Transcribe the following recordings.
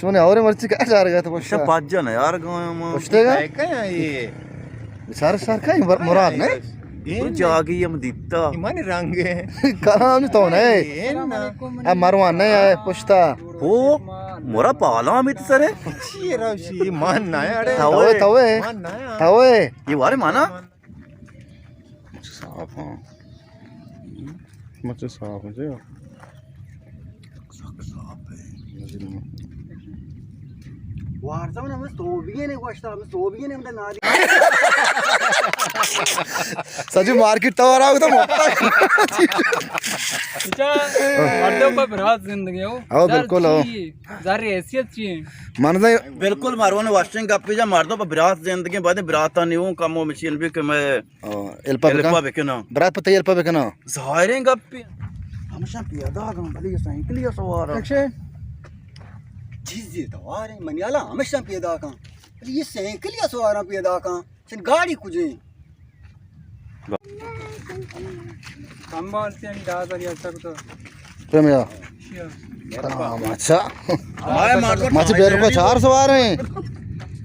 سونے اور مرچی کا چار گئے تو پشتا۔ پاجا نا یار گایا ما۔ پشتے گا؟ کیا یہ؟ سر سر کا مراد نہیں؟ تو جاگی ہم دیتا۔ ایمان رنگ ہے۔ کلام تو نہیں۔ اے نا۔ اب مروان نہیں آئے پشتا۔ ہو، مرا پالا ہمیں تو سرے۔ چی روشی، مان نہ آیا۔ توے، توے۔ مان نہ آیا۔ توے۔ یہ وارے مانا؟ صاف ہاں۔ مچ صاف ہے جی۔ سک صاف ہے۔ وارتا ہمیں سوبیے نے گوشتا، ہمیں سوبیے نے ہمیں نالی۔ سجی مارکیٹ تو رہا ہو تو مفتا۔ اچھا، مردوں پر برات زندگی ہو۔ ہاں، بالکل ہو۔ زر چی، زر حیثیت چی ہے؟ من دے بالکل مارون واشنگ گپی جا مردوں پر برات زندگی بعد برات نہیں ہوں کم و مشین بھی کہ میں او، ہیلپا بکن۔ ہیلپا بکناں۔ برات پہ تئی ہیلپا بکناں۔ ظاہریں گپے۔ ہمیشاں پیداکاں، بلے یہ سائیکل یا سوار۔ اچھا۔ چیزے تواریں، منی حالا ہمیشاں پیداکاں۔ بلے یہ سائیکل یا سواراں پیداکاں۔ چن گاڑی کجیں؟ کمبال سے ہم دادا یا سب تو۔ پرمیا۔ ہاں، اچھا۔ مچ بیرو کا چار سوار ہیں۔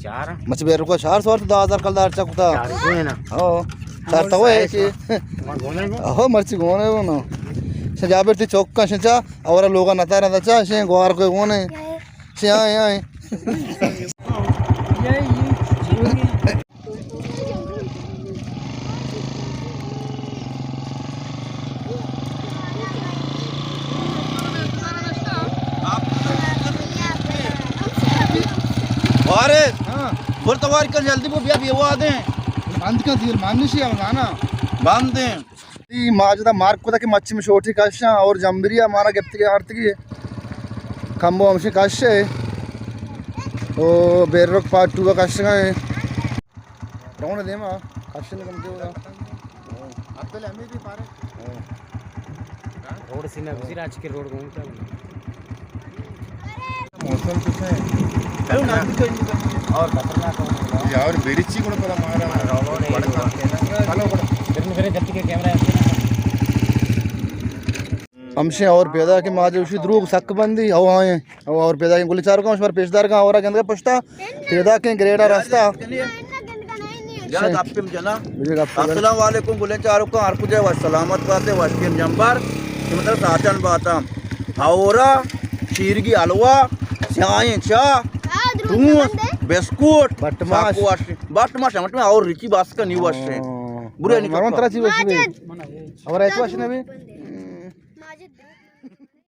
چار۔ مچ بیرو کا چار سوار تو دہ ہزار کل دار چکتا۔ چار سو ہے نا۔ ہاں۔ چار تو ہے کہ۔ ہاں، مرچی گونے ہو نا۔ سے جابر تی چوک کا شچا، اور لوگا نتا رہتا چا، سے گوار کوئی گونے۔ سے آئے، آئے۔ وارث، ہاں۔ برتوار کن جلدی بو بیا بیوا دیں۔ بند کن دیر مانشی ہم گانا۔ بند دیں۔ ای ماجدہ مارک کتا کہ مچ میں شوٹی کشاں اور جمبریا مارا گپتگی آرتگی۔ کمبو ہمشی کش ہے۔ او بیرک پارٹ ٹو کشگا ہے۔ روڈ دیما کشن کم کے ہوگا۔ عبدال حمید بھی پارے۔ روڈ سینا گزیر آج کے روڈ گھومتا۔ موسم کسے ہے؟ اور خطرناک ہے۔ یہ اور بیریچی کو پتا مارا۔ ہمشے اور پیدا کہ ماجے اشی دروگ سک بندی، او آئیں۔ او اور پیدا کہ گلی چارو کا، شمار پیشدار کا، اور گندگا پشتا، پیدا کہ گریڈا راستا۔ یا گپم جنا۔ بجے گپ کن۔ السلام علیکم، گلیں چاروکاں، ہر کجا وش سلامت باتے، وشکین جمبر، کہ مطلب ساچن باتاں۔ ہورا، شیرگی حلوا، سیاہیں چاہ، ٹونس، بسکوٹ، بٹ ماش۔ ساکو وش، بٹ ماش، ہمٹ میں اور ریچی باس کا نیو وش ہے۔ ہاں۔ برے نہیں مرون کرتا۔ ترا چی وش بھی؟ اور ایت وش نہ بھی؟ ماجد۔